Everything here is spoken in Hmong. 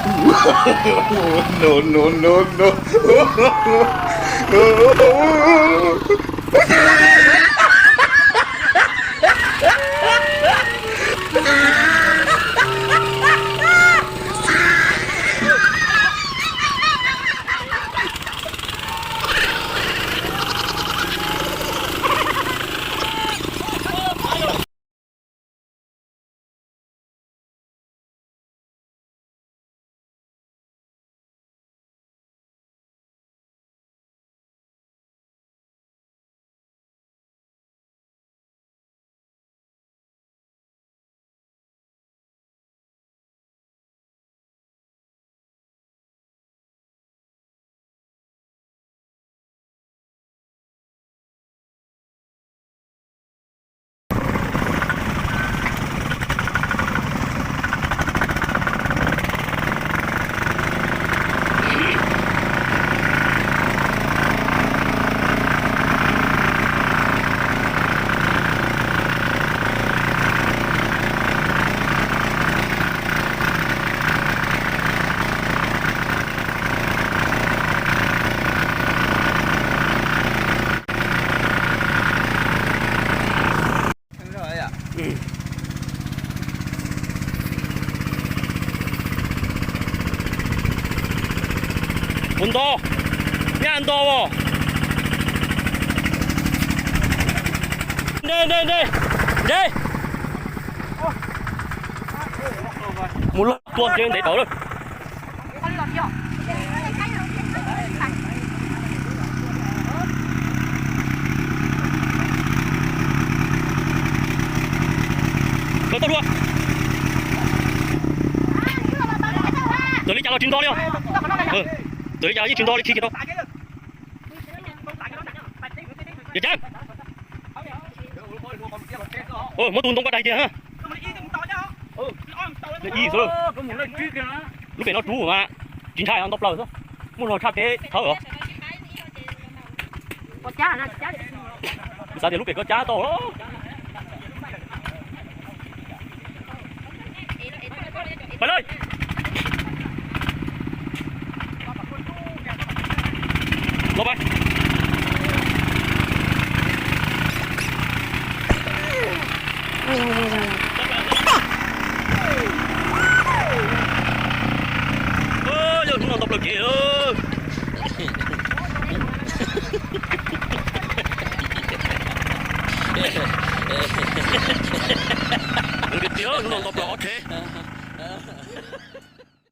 No, no, no, no. Ua nto, nyaj nto os. Nte, nte, nte, nte. Mus lawm, tua ntev ntev tau lawm. Lawv tau dua. Txawm li cas los tsis nto li os. Txawm li cas los yeej tsis nto li, khi kiag rau. Yog cas? Muab tus ntoo koj daig tiag. Lub pem no rub mas tsis ntshai, nto plaws xwb. Muaj zog tshaj teb thawb os. Kuv xav tias lub pem koj cab tau. Pais lawm. Los pais. Yog hnub no ntau plaws kev. Tiag, hnub no ntau plaws ob tsheb.